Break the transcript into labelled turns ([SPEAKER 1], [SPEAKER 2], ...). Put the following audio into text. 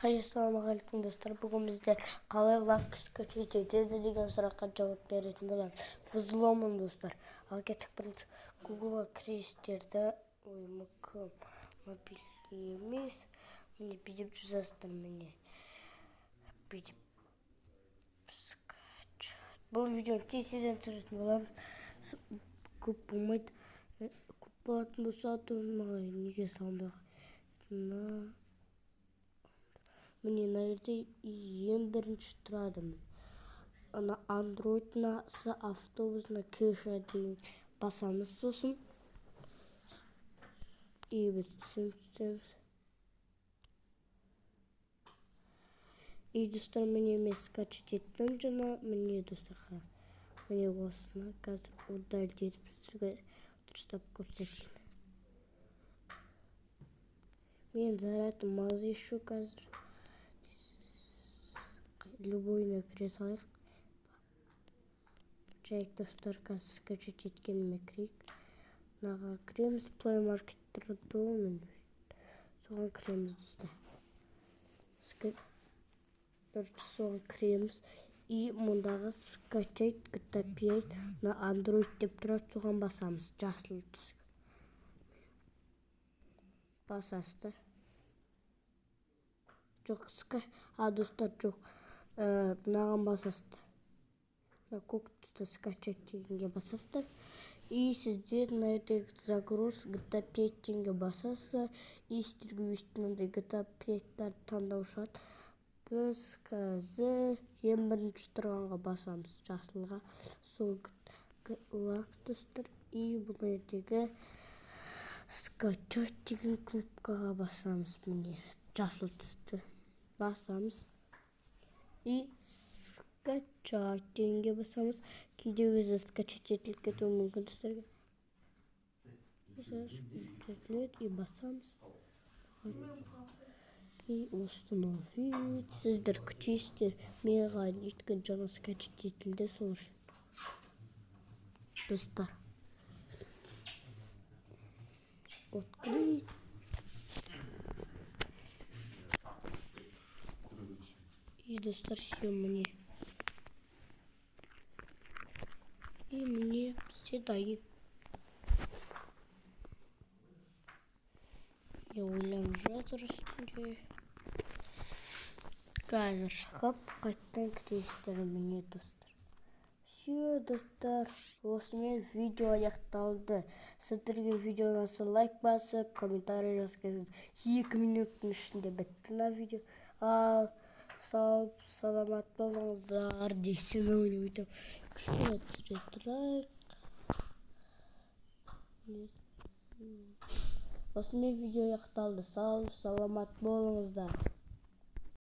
[SPEAKER 1] Ассалаумағалейкум, достар! Бүгін біздер қалай Лак скачать етеді деген сұраққа жауап беретін боламыз. Взломом, достар. Ал кеттік, бірінші Гуглға кіресіздер да, ой, МК мобиль емес, міне, бүйтіп жазасыздар, міне, бүйтіп скачать. Бұл видеоны тез тезден түсіретін боламыз, көп болмайды. Көп болатын болса, то маған неге салынбай? Мына, міне, мына жерде ең бірінші тұрады, ана Андроид с автобус на кеша деген басамыз. Сосын и біз түсеміз, түсеміз. И, достар, міне, мен скачать еттім жаңа. Міне, достар, қараңыз, міне, осыны қазір удалить етіп, сіздерге дұрыстап көрсетейін. Мен зарядым аз еще. Қазір любойына кіре салайық. Жай, достар, қазір скачать еткеніме кірейік. Мынаға кіреміз, Play Market тұрады ғой, міне, соған кіреміз, достар. Короче, соған кіреміз и мұндағы «Скачать GTA 5 на Android» деп тұрады, соған басамыз. Жасыл түске басасыздар. Жоқ, а, достар, жоқ, мынаған басасыздар, мына көк түсті «Скачать» дегенге басасыздар. И сіздер мына жердегі «Загруз GTA 5» дегенге басасыздар. И сіздерге өйстіп мынандай GTA 5-тарды таңдау шығады. Біз қазір ең бірінші тұрғанға басамыз, жасылға, сол Лак, достар. И бұл жердегі «Скачать» деген кнопкаға басамыз, міне, жасыл түсті басамыз и «Скачать» дегенге басамыз. Кейде өзі скачать етіліп кетуі мүмкін сіздерге етіледі. И басамыз и «Установить». Сіздер күтесіздер маған, өйткені жаңа скачать етілді, сол үшін, достар. Открыть. И, достар, все, міне. И міне, бізде дайын. Не ойланып жатыр үстінде. Қазір шығып, қайтадан кіресіздер, міне, достар. Все, достар, осымен видео аяқталды. Сіздерге видео ұнаса, лайк басып, комментарий жазып кетіңіз. 2 минуттың ішінде бітті мына видео. Ал сау саламат болыңыздар десем, өйтіп кішкене түсіре тұрайық. Осымен видео аяқталды. Сау саламат болыңыздар.